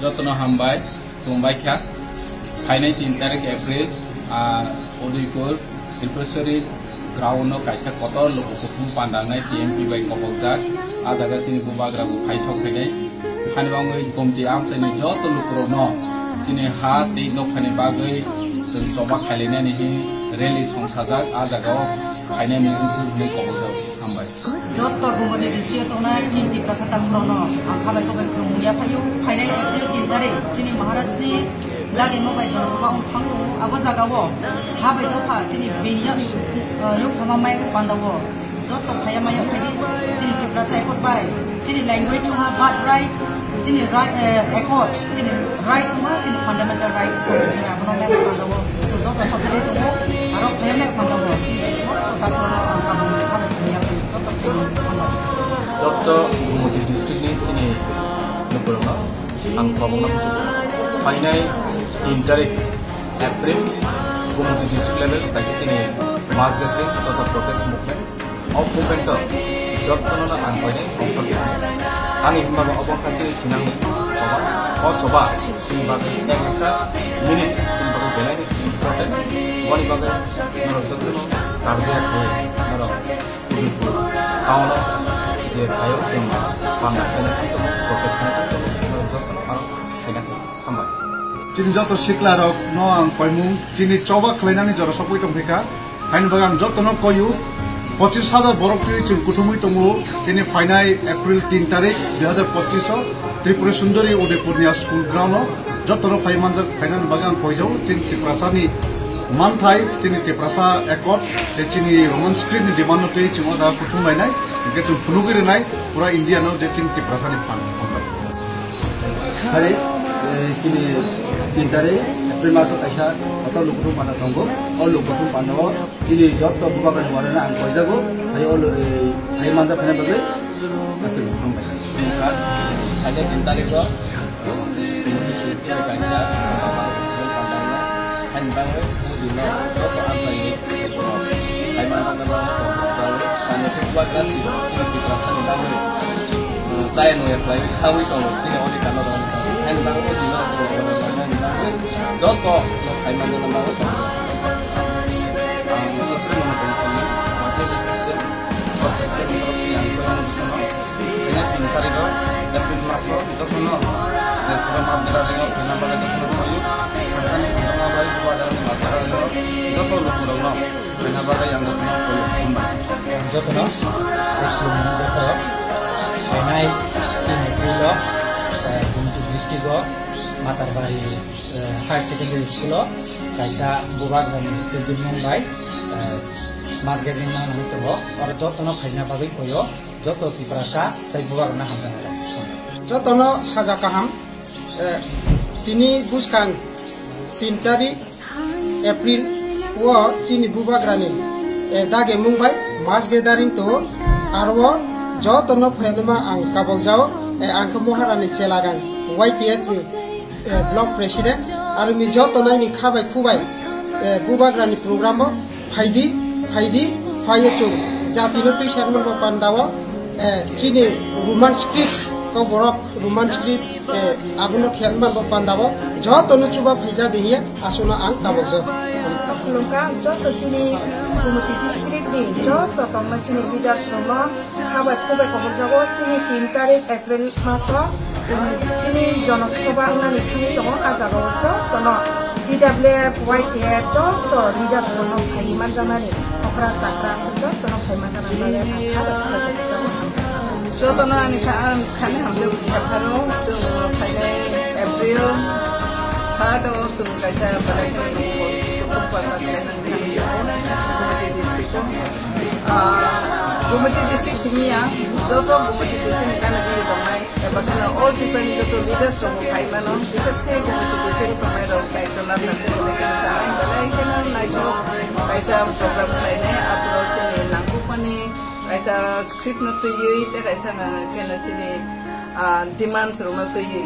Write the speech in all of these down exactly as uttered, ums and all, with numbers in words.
Jotono hambai, khulumbai kha. Phainai tin tarik April, ah, Udaipur, Tripureshwari ground o kaisa kotor luku kuthum pandangnai T M P bai kobokjak. Ah jaga chini bubagra bo phai sok phainai. Hani bangwi gomti amchaini joto lukurokno chini ha tei dophani bagwi chwng choba khailainani hi rally songsajak. Ah jaga o phainani wngthok hwnwi kobokjak. Hambai. Joto Gumoti district o tongnai chini Tiprasa takhurokno ang khabai khabai khulumung yaphaio. Phainai April tin tarik chini Maharashtrani dagimo bai Jonosabha wng thang tongo. Abo jagao ha bai dopha chini bini yak, uh, yok sama mai panda o joto phaiya maya phaidi chini Tiprasa ekot bai chini language wngha birth right. Chini ri-, eh, accord, chini rights wngkha, chini fundamental rights constitution abono map panda o chwng joto sothai tongo, aro phai map panda o chini joto takhurokno ang kaham khabai khulumya joto khulumung. Joto Gumoti district ni chini lukurokno ang kobokna kuchuk. Phainai tin tarik April Gumoti district level kaisa chini mass gathering totha protest movement. O movement o jotono no ang koinai ongkhor kha. Ani himba bo obo kha chini thinangni choba. O choba chini bagwi ek ekta minute chini bagwi belai ni important. Boni bagwi norok jotono karjak khe norok Udaypur town o je phaio chwng panda khaina tongthogo, protest khaina tongthogo, norok jotono ano khaina khe. Hambai. Chini joto sikla rok no ang koimung, chini choba khlainani jora sokwi tongphika. Haini bagwi ang jotono koyu, pochis hajar borok twi chwng kuthumwi tongo. Chini phainai April tin tarik dui hazar pochis o Tripura Sundari Udaipurni a school ground o jotono phai manjak, phainani bagwi ang koijao. Chini Tiprasani manthai, chini Tiprasa accord, tei chini Roman script ni demand no twi chwng o jaga kuthum lainai, hwnkhe chwng phunugwi rwnai pura India no je chini Tiprasani phan. Hambai. Hari, eh, chini tin tarik April maso kaisa kotor lukuthum panda tongo. O lukuthum panda o chini joto bubagrani warana ang koijago. Hai o lu-, eh, hai manjak phana bagwi aswk hambai. Hai tin tarik o kaisa kotor lukuthum panda tongo. Hai bangwi bujino joto amchaini hai manjak phana bagwi tani bubagrani chini Tiprasani bagwi. Chaya nungya khlaiwi sawi tongo, chini odhikar no rwna bagwi. Haini bagwi o dino chwng rwna bagwi joto no khai manjana bagwi tongo. Ang social media tongwi tongwi, Bharatiya President, President ni torof twi ang koi ang bisono, khaina tin tarik o, April maso, jotono, je pura mas gra ringo, khaina bagwi jotono koyu, thangkani khangkangma bai, bubagrani mas gra ringo, joto lukurokno. Bini bagwi ang jotono koi hambai. Ang jotono koi khulumani joto phainai tin April o, eh, Gumoti district o Matarbari, eh, Higher Secondary School o kaisa bubagrani reunion bai, eh, mass gathering manwi tongo. Oro jotono phaina bagwi koyo joto Tiprasa tei bubagrano hamjakmung. Jotono saja kaham, eh, tini buskang tin tarik April o chini bubagrani, eh, dagimung bai mass gathering tongo. Aro o jotono phainama ang kabokjao, eh, ang khe Maharani Chelagang Y T F ni, eh, block president. Aro mi jotono ni khabai khubai, eh, bubagrani program o phaidi, phaidi, phaiyo chwng jatino twi sermani bo pandao, eh, chini Roman script, kok borok Roman script, eh, abono khe manbo pandao, jotono chuba phaija de hiya, aswkno ang kabokjak. Khulumkha, joto chini Gumoti district ni joto tongma chini leaders rokno khabai khubai kabokjago, chini tin tarik April maso, um, chini jonosabha wngnani thangwi tongo, ah jagao jotono D W F, Y T F joto leaders rokno phaiwi manjaknani, okra chakra jotono phai manjaknani bagwi ang khabai khubai kabokjago. Jotono ani kha-, ang khani hamjak sapharo, chwng phainai April third o chwng kaisa belai kheno kuthum panda khlainani thangwi tongo, Gumoti district o. Ah, Gumoti district simi ya, joto Gumoti district ni gana gini tongnai, eba kheno all people ni joto leaders rok phai mano, bises khe Gumoti district tongnai rok kaitor na thangwi belai kheno sanai, belai kheno naithok kaisa program khlainai, aphuru chini nangkukmani kaisa script no twiwi, tei kaisa kheno chini, ah, demands rok no twiwi,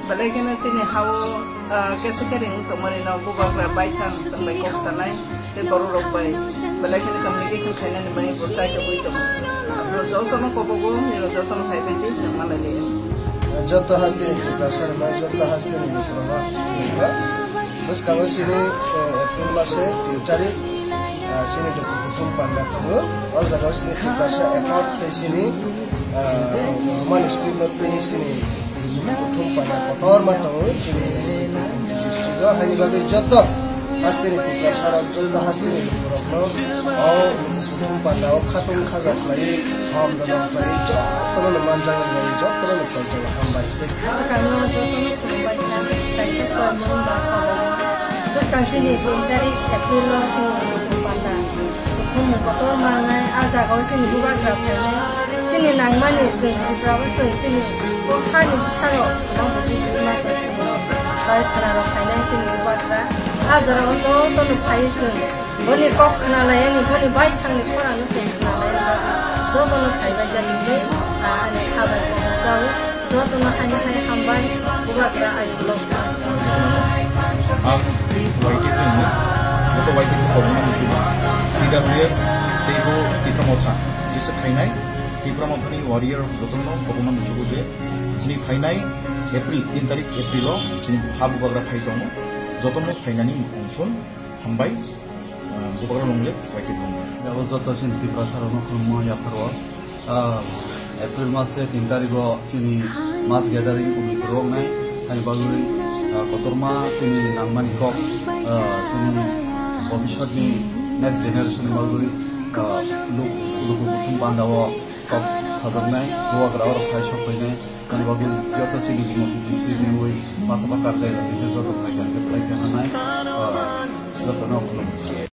belai kheno chini hao, ah, kesa kering tongmani no bubagra baithang chwng bai kok sanai. Tei borok rok bai belai kheno communication khainani bagwi bo chai tongwi tongo. Abo jotono kobogo, nini jotono phaibai tei chwng malai liya. Joto hasteni Tiprasa rok, joto hasteni Tiprasa rok. Bwskango chini, eh, April mase tin tarik, ah, chini Luku Kuthum Panda tongo. O jaga o chini Tiprasa Accord tei chini, ah, Roman script no twi chini Luku Kuthum Panda kotorma tongo chini district o. Haini bagwi joto hasteni Tiprasa rok, joto hasteni lukurokno o Kuthum Panda o khatung khaja khlaiwi, ham dana khlaiwi, jotono no manjak nai, jotono no tonjak, hambai. Bwskangno jotono khulumbai kha, kaisa koimung ba kobo. Bwskang chini tin tarik April o chini Kuthum Panda. Kuthumung kotor mangnai, a jaga o chini bubagra phainai. Chini nangmani chwng Tripura bo chwng chini o hani bwsarok, kwbangma bubagra chini o bai khwnarok phainai chini bubagra. A jora o jotono phaiwi chwng. Boni kok khwnalaiyani, boni baithangni khorangno se khwnalaiyani bagwi jotono phaibai jani hinwi, ah, ani kha bai kok rwjago. Jotono haino hai hambai, bubagra ani vlog. Ang Y T P ni, joto Y T P ni koborma musugo, T W F tei bo Tipra Motha, jeswk khainai, Tipra Mothani warrior jotono koborma musugo je, chini phainai April, tin tarik April o chini ha bubagra phai tongo, jotono phainani wngthun. Hambai, ah, bubagra longle, waitwi longle. Abo joto chini Tiprasa rokno khulumma yapharo. Ah, April mase tin tarigo chini mass gathering uni phuru wngnai. Hani bagwi, ah, kotorma chini nangmani kok, ah, chini bhobishyotni next generation ni bagwi, ah, luk-, luku kuthum bandao kok sajaknai, bubagra oro phai sok phainai. Ani bagwi joto chini jimon chini chini ui masa bakar jai rok ni joto khai kha khe plai kha hanai, ah, joto no khulum.